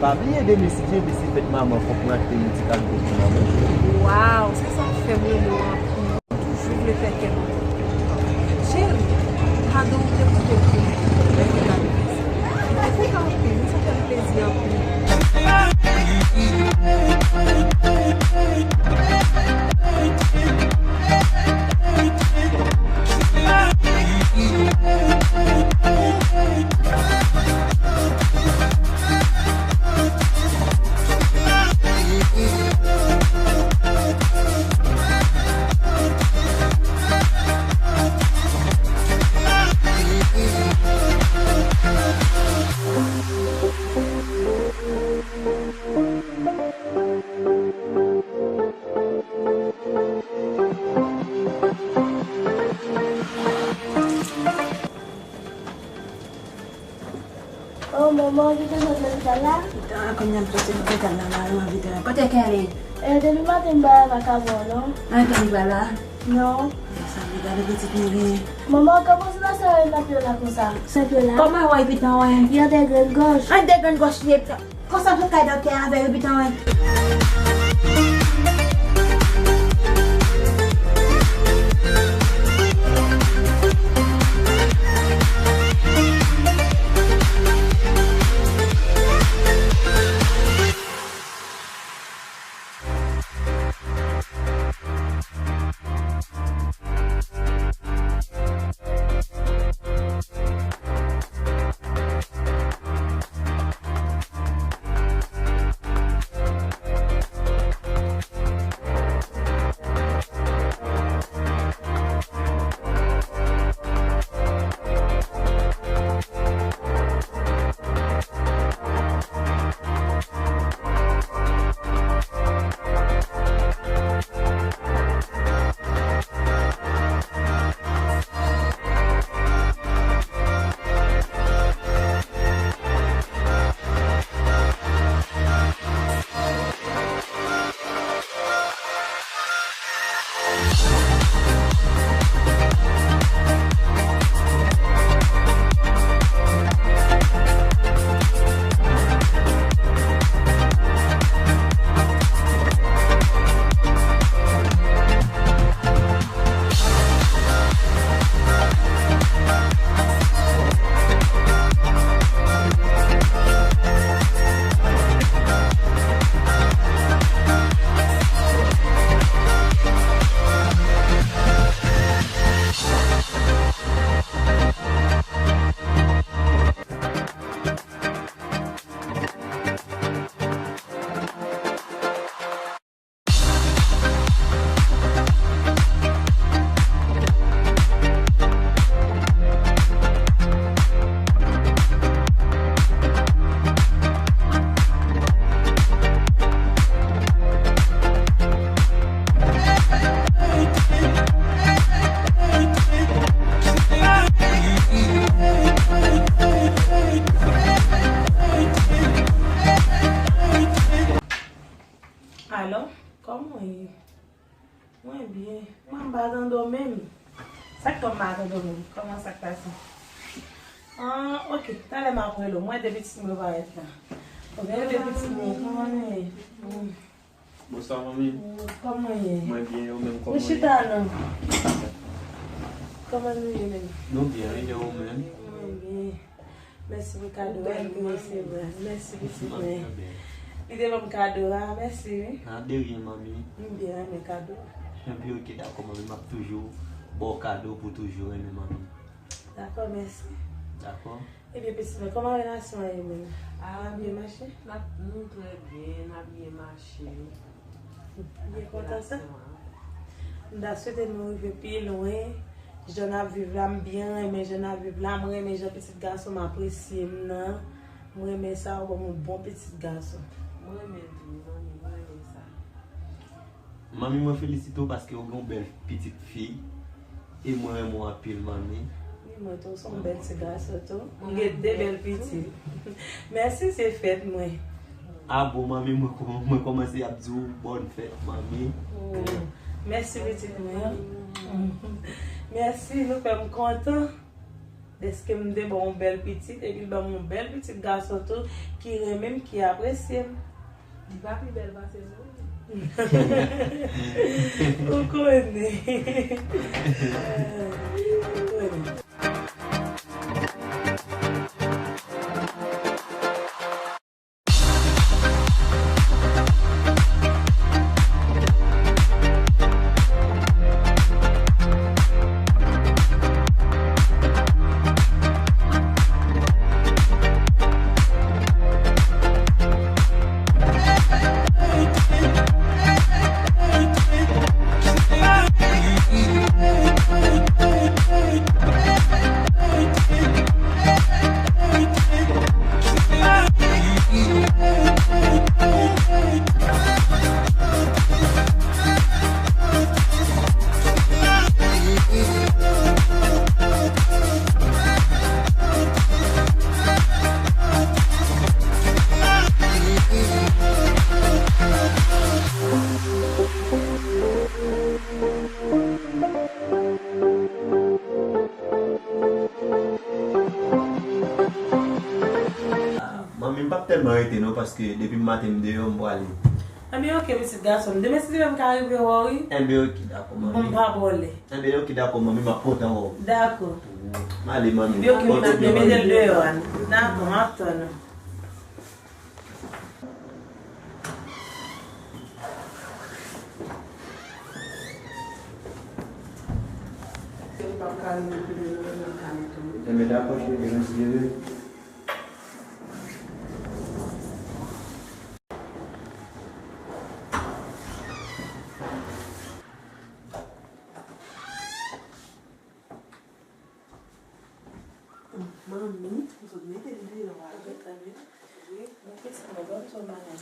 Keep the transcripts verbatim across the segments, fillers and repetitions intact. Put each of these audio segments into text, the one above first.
Pa bliye demen si Dye vle se fèt manman, fòk mwen achte yon ti kado pou manman. Waw, se sa k fè m renmen w anpil. Ou toujou vle fè kè m kontan. Cheri, kado w te pote pou mwen, mwen te kado. Mwen kontan anpil, wi, sa fè m plezi anpil. Oh, manman, ou te sot lopital la? Tan, kòm m soti lopital la, la, m anvi tan. Kote Kelly? Eh, depi maten m pa wè l nan kay mwen, non. An, Kelly pa la? Non. Sa vle gade pitit mwen genyen. Manman, kòman se nan sa yo nan pye la konsa? Sa pye la? Kòman wè pitit mwen? Yon de grenn gòch. An de grenn gòch li ye. Konsa pou kay doktè avè yo bitan wè. Alo, kòman w ye? Mwen byen. Mwen m pa tande w menm. Sa k fè m pa tande w menm? Kòman sa k pase? Ah, ok. Talè m ap rele w. Mwen de pitit mwen yo parèt la. Ok, de pitit mwen yo. Kòman nou ye? Mm. Bonswa, manmi. Mm, kòman w ye? Mwen byen, ou menm kòman w ye? Ou chita non. Kòman nou ye menm? Nou byen, e ou menm? Mwen byen. Mèsi pou kado a, mèsi, mèsi pitit mwen. Li te ban m kado a, mèsi wi. Ah, de rien, manmi. M byen renmen kado a. Enben, ok, dakò, manmi, m ap toujou ba w kado pou toujou renmen manmi. Dakò, mèsi. Dakò. Ebyen, pitit mwen, kòman relasyon an ye menm? Ah, byen mache? N ap, nou trè byen, n ap byen mache. M byen kontan sa. M ta swete nou rive pi lwen. Jan n ap viv la, m byen renmen jan n ap viv la. M renmen jan pitit gason m apresye m nan. M renmen sa, ou ban m yon bon pitit gason. Mwen renmen l tou, wi, manmi, mwen renmen sa. Manmi, mwen felisite w paske w gen yon bèl pitit fi. E mwen renmen w anpil, manmi. Wi, mwen tou, w se yon bèl ti gason tou. M gen de bèl pitit. Mèsi, se fèt mwen. Ah bon, manmi, mwen kòman-, mwen kòmanse ap di w bòn fèt, manmi. Oh. Mèsi, pitit mwen. Mèsi, nou fè m kontan. Dèske m te ba w yon bèl pitit, epi l ban m yon bèl pitit gason tou, ki renmen m, ki apresye m. Li pa pi bèl pase m, non. Ou konnen. Ou konnen. Manmi, m p ap tèlman rete non, paske depi maten m deyò, m prale. Enben, oke, pitit gason m. Demen, si Dye vle, m ka rive wè w, wi. Enben, oke, dakò, manmi. Bon, m pa bòlè. Enben, oke, dakò, manmi, m ap kontan wè w. Dakò. M ale, manmi. Enben, oke, pitit, m mete l deyò a. Dakò, m ap tann ou. Enben, dakò, cheri, mèsi, bebe. Manmi, ou sot mete l deyò a, wi. Wi, bon, pitit mwen, ban m di w yon bagay.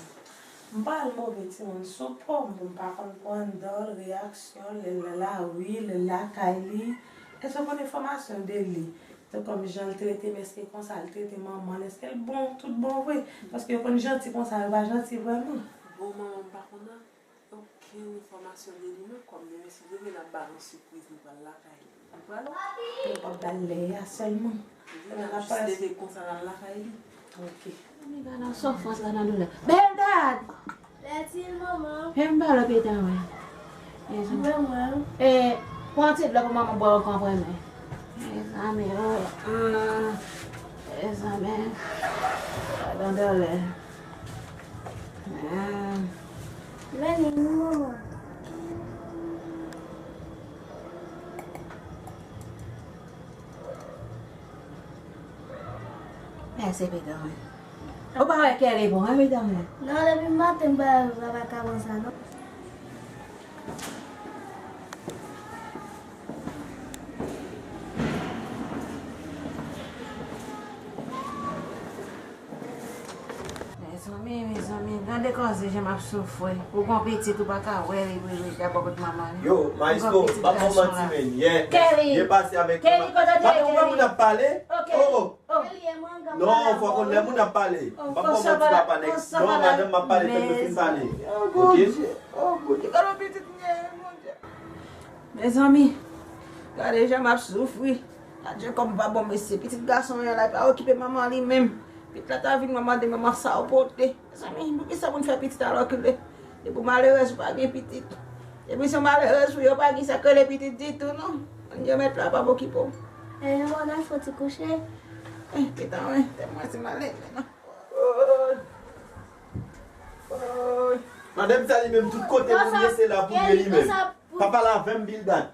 M pa al move timoun sou po m, m pa konn pran dòl, reyaksyon, lè l lala wi, lè l lakay li. Èske w konn enfòmasyon de li? Tankou kòm jan l trete m, èske konsa l trete manman l, èske l bon, tout bon vre? Paske yo konn janti konsa, yo pa janti vrèman. Bon, manman, m pa konn okenn enfòmasyon de li non, kòm demen si Dye vle n ap ba l yon sipriz, nou pral lakay li. Nou pral wè. Yo p ap ba l lè a sèlman. Wi, n ap jis leve konsa n al lakay li. Ok. Mezanmi, gade nan soufrans, gade nan doulè. Bèldad! Lètil, manman. Fè m ba l yon pita, wi. Mezanmi. Mwen, mwen. E, pran ti dlo pou manman bwè yon konprime. Mezanmi, o. Mezanmi. Gade nan doulè. Meni, manman. Mèsi, pitit mwen. Ou pa wè kè li bon, wi, pitit mwen? Non, depi maten, m pa wè papa ka bon sa, non. Mezanmi, mezanmi, gade koze jan m ap soufri. Ou gon pitit ou pa ka wè li, li, li dabò kot manman li. Yo, Maestro, m ap ba w manti, men. Yè, yè pase avèk Kelly, kote w te ye, Kelly? Ou pa wè moun ap pale? Ok. Oh, oh. Oh. Non, fò konn lè moun ap pale. M p ap ba w manti, papa, nèg. Non, madanm m ap pale, tann yo fin pale. Oh, Bondye. Oh, Bondye. Gade yon pitit m genyen, Bondye. Mezanmi, gade jan m ap soufri. Adje, kòm pa bon mesye, pitit gason an la, li pa okipe manman li menm. Pitit la ta vin, manman de manman sa ou pote. Mezanmi, poukisa moun fè pitit alò ke le, depi w malerèz ou pa gen pitit. Depi se yon malerèz ou ye, ou pa gen sa k rele pitit ditou, non. Bondye mèt la p ap okipe w. E, manman, al fè ti kouche. Eh, pitit mwen, tèlman se malere, non. Madanm sa li menm, tout kote moun ye, se la pou ye li menm. Pa pale avè m, Bildad.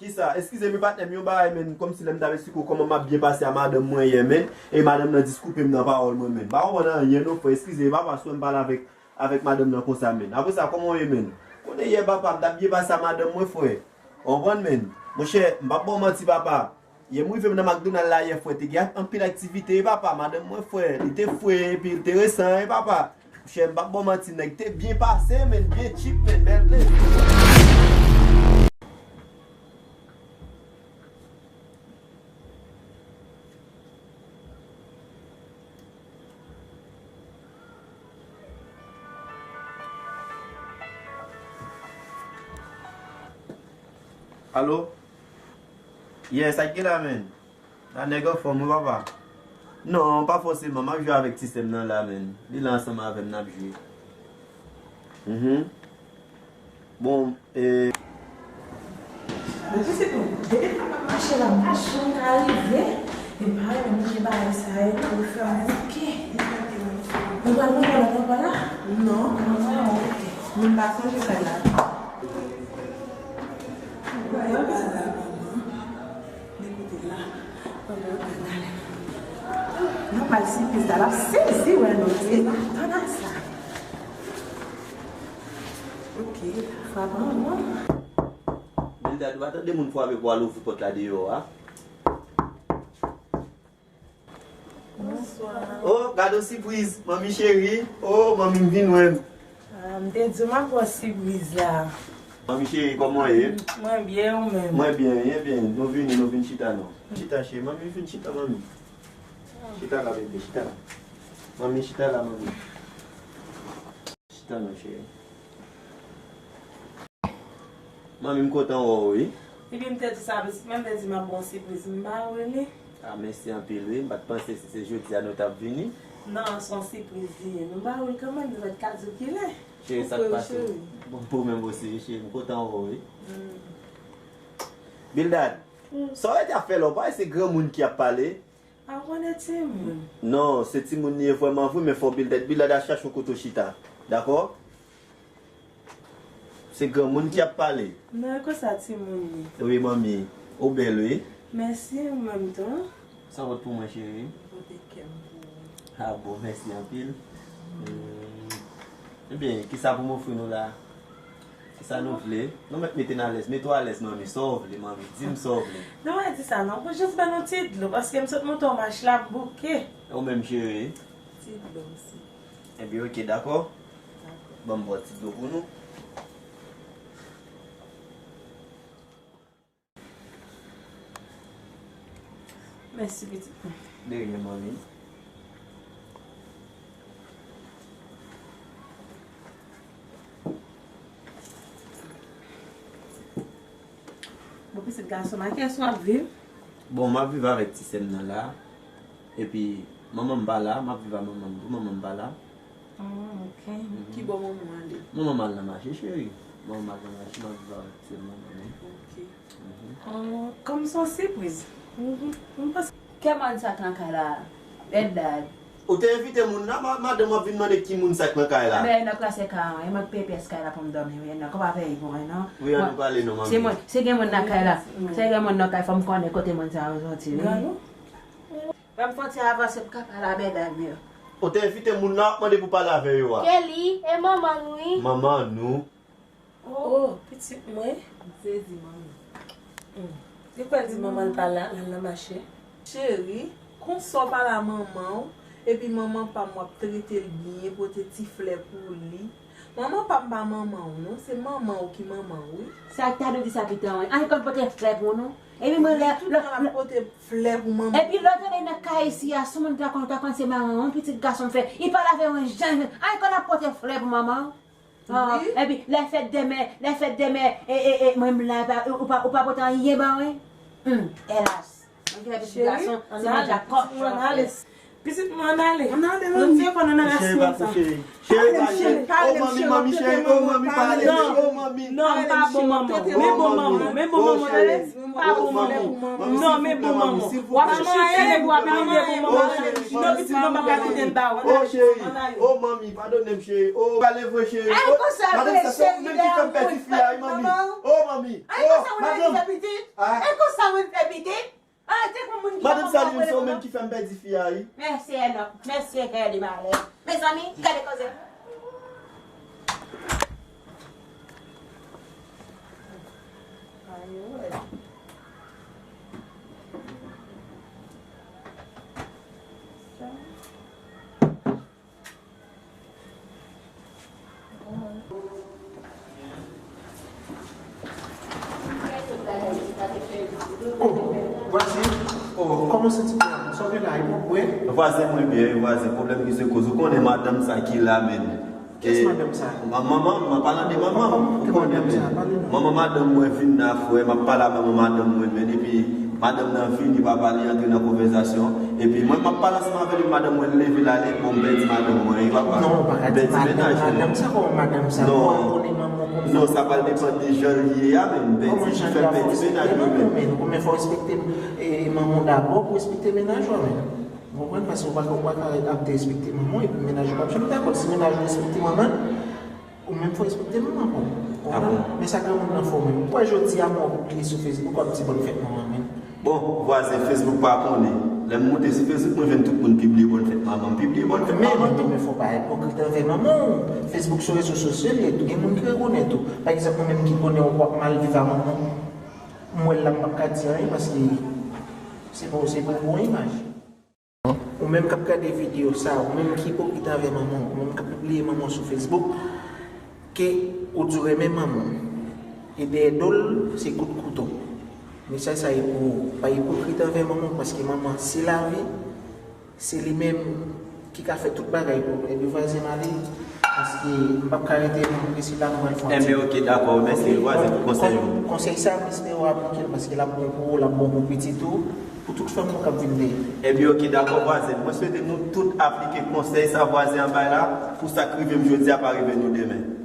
Kisa? Eskize m, patnè m, yon bagay, menn, kòmsi lè m t ap esplike w kòman m ap byen pase a madanm mwen yè, menn, e madanm nan jis koupe m nan pawòl mwen, menn. M pa konprann anyen non, frè, eskize, papa, swè m pale avèk, avèk madanm nan konsa, menn. Apre sa, kòman w ye, menn? Konnen yè, papa, m t ap byen pase a madanm mwen, frè. Ou konprann, menn? Monchè, m p ap ba w manti, papa. Yè m rive nan McDonald la yè, frè, te gen anpil aktivite, wi, papa. Madanm mwen, frè, li te fre, epi enteresan, wi, papa. Monchè, m p ap ba w manti, nèg te byen pase, menn, byen cheap, menn, bèl plezi. Alo? Yes, sa k gen la, menn? A nèg anfòm wi papa. Non, pa fòseman, m ap jwe avèk ti sè m nan la menm. Li la ansanm avè m, n ap jwe. Mhm. Bon, e. Depi se pou depi l pa mache la, m pa janm ka rive. E pa renmen manje bagay sa yo, pou fè m bouke. Nou pral manje la, nou pral la? Non. Ah, ok. Mwen pa sonje fè la. Mwen pa la, manman. Li kote la. Pandan w t ap gade. Nòmal, sipriz la, l ap sezi wè nou. Se pa tann a sa. Ok, frape ankò. Bildad, ou pa tande moun frape pou al ouvri pòt la deyò a? Bonswa. Oh, gade yon sipriz, manmi cheri. Oh, manmi m vin wè m. Ah, m te di w m ap wè sipriz la. Manmi cheri, kòman w ye? Mwen byen, ou menm? Mwen byen, byen, byen. Nou vini, nou vin chita non. Chita cheri, manmi vin chita, manmi. Chita la, bebe, chita la. Manmi, chita la, manmi. Chita non, cheri. Manmi, m kontan wè w, wi. Epi m te di sa, pitit mwen, m te di m ap ba w sipriz, m ba w li. Ah, mèsi anpil, wi. M pa t panse si se jodi a nou t ap vini. Non, se yon sipriz li ye. Nou ba w li kanmenm, nou mèt ka di w kilè. Cheri, sa k pase? Bon, pou mwen osi, wi, cheri. M kontan wè w, wi. Bildad, sa w rete ap fè la? Ou pa wè se granmoun ki ap pale? A, ou konnen timoun. Non, se timoun li ye vrèman vre, men fò Bildad, Bildad al chache yon kote w chita. Dakò? Se granmoun ki ap pale. Non, e konsa timoun li. Wi, manmi. Ou bèl, wi. Mèsi, ou menm tou. Sa w pot pou mwen, cheri? Mwen pote kè m pou ou. Ah bon, mèsi anpil. Hmm. Ebyen, kisa pou m ofri nou la? Kisa nou vle? Nou mèt mete n alèz. Mete w alèz, manmi. Sa w vle, manmi? Di m sa w vle. Nou pa di sa non. Pou jis ban nou ti dlo, paske m sot monte yon mach la, m bouke. Ou menm, cheri? Ti dlo osi. Ebyen, ok, dakò. Dakò. Ban m ba w ti dlo pou nou. Mèsi, pitit mwen. De ryen, manmi. Bon, pitit gason m, ak kiyès w ap viv? Bon, m ap viv avèk ti sè m nan la. Epi, manman m pa la, m ap viv ak manman m tou, manman m pa la. Ah, ok. Mhm. Ki bò manman w ale? Manman m al nan mache, cheri. Manman m al nan mache, m ap viv avèk ti sè m nan, manman. Ok. Mhm. Oh, kòm se yon sipriz. Mhm. M panse. Kè moun sa k nan kay la, Bèl Dad. Ou te envite moun la, ma-, madanm w ap vin mande ki moun sa k nan kay la. Ebyen, nan plase kay an, e mwen k peye pyès kay la pou m dòmi, wi, non, kòm pa peye pou mwen, non. Wi, an nou pale non, manmi. Se mwen, si gen moun nan kay la, si gen moun nan kay, fò m konnen kote moun sa yo soti, wi. Ban m fè yon ti avanse pou ka pale a medam yo. Ou te envite moun nan, w ap mande pou pale avè yo a. Kelly, e manman nou, wi. Manman nou. Oh, pitit mwen. M sezi, manmi. Hmm. Li kwè l di manman l pa la, l al nan mache. Cheri, konsa w pale a manman w, epi manman pa m w ap trete l byen, pote ti flè pou li. Manman pa m pa manman w non, se manman w ki manman w, wi. Sa ta dwe di sa pita, wi. An konn pote flè pou nou. Epi mwen lè, li tout tan ap pote flè pou manman. Epi lòt ane nan kay isi a, sou moun ta konn, ta konn se manman w, yon pitit gason m fè. Li pale avè mwen jan, an konn ap pote flè pou manman w. Ah, wi. Epi lè fèt demen, lè fèt demen, e, e, e, mwen m la, pa, ou pa, ou pa pote anyen ban mwen. Hmm, elas. Mwen gen pitit gason, se manje ak kòk. Cheri, ann ale. Pitit mwen, ann ale. Ann ale, manmi. Bondye konn nou nan rasin sa. Cheri, pa touche. Oh, manmi, manmi, cheri. Oh, manmi, pa ale, cheri. Oh, manmi. Non, m pa bon manman. Men bon manman. Men bon manman, ale. Pa bon manman. Non, men bon manman. W ap chouchoute, w ap imilye bon manman. Non, pitit mwen, m pa ka kite l ba ou. Oh, cheri. Oh, manmi, padone m, cheri. Oh, pale vre, cheri. Ay, konsa vre, cheri, se ou menm ki fè m pèdi fi a, wi, manmi. Oh, manmi. Ay, konsa ou menm ki fè pitit. Ay, konsa ou menm fè pitit. Ah, te pou moun ki pa konprann. Madanm Salim, se ou menm ki fè m pèdi fi a, wi. Mèsi, Enòk. Mèsi, Kè de Malè. Mezanmi, gade koze. Oh, vwazen. Oh, kòman santi w la? Sa w gen la, e bon, wi? Vwazen mwen byen, wi, vwazen. Pwoblèm ki se koz, ou konnen madanm sa ki la, men. Kiyès madanm sa? Ma-, manman, m ap pale de manman m. Ou konnen, men. Manman madanm mwen vin la, frè, m ap pale a manman madanm mwen, men, epi Madanm nan vini, papa li antre nan konvèsasyon. Epi mwen, m ap pale ansanm avè l, epi madanm mwen leve l ale, bon, m pèdi madanm mwen, wi, papa. Non, ou pa ka di pèdi madanm, mennaj mwen. Madanm sa, kòman madanm sa? Non. Ou ap konnen manman w konsa? Non, sa pral depann de jan l ye a, men m pèdi, fè m pèdi mennaj mwen, men. Kòman jan l ye a? Fò w respekte manman w, men. Ou menm fò w respekte, e, manman w dabò pou w respekte mennaj ou a, men. Ou konprann? Paske ou pa, ou pa ka ap derespekte manman w, epi mennaj ou p ap janm dakò. Si mennaj ou respekte manman l, ou menm fò respekte manman pa w. Ou konprann? Men sa granmoun nan fè w menm. Ou wè jodi a, mwen, ou ap pliye sou Facebook, w ap di bòn fèt manman, men. Bon, vwazen, Facebook pa konnen. Lè m moute sou Facebook, mwen jwenn tout moun pibliye bòn fèt manman m, pibliye bòn fèt manman tou. Men, men, men fò w pa ipokrit anvè manman w. Facebook se yon rezo sosyo li ye tou. Gen moun ki rekonèt ou. Pa egzanp, mwen menm ki konnen w ap mal viv a manman w, m wè l la, m p ap ka di anyen paske se pou, se pou yon bon imaj. Ou menm k ap gade videyo sa, ou menm ki ipokrit anvè manman w, ou menm k ap pibliye manman w sou Facebook, ke ou di w renmen manman w. E dèyè do l, se kout kouto. Mesaj sa e pou ou. Pa ipokrit anvè manman w, paske manman se lavi, se li menm ki ka fè tout bagay pou ou. Ebyen vwazen m ale, paske m p ap ka rete nan Priscilla, m pral fè yon ti... Ebyen, oke, dakò, mèsi, vwazen, pou konsèy ou. Konsèy sa, m espere w aplike l, paske l ap bon pou ou, l ap bon pou pitit ou, pou tout fanmi w k ap vin dèyè. Ebyen, oke, dakò, vwazen. Mwen swete nou tout aplike konsèy sa vwazen an bay la, pou sa k rive m jodi a pa rive nou demen.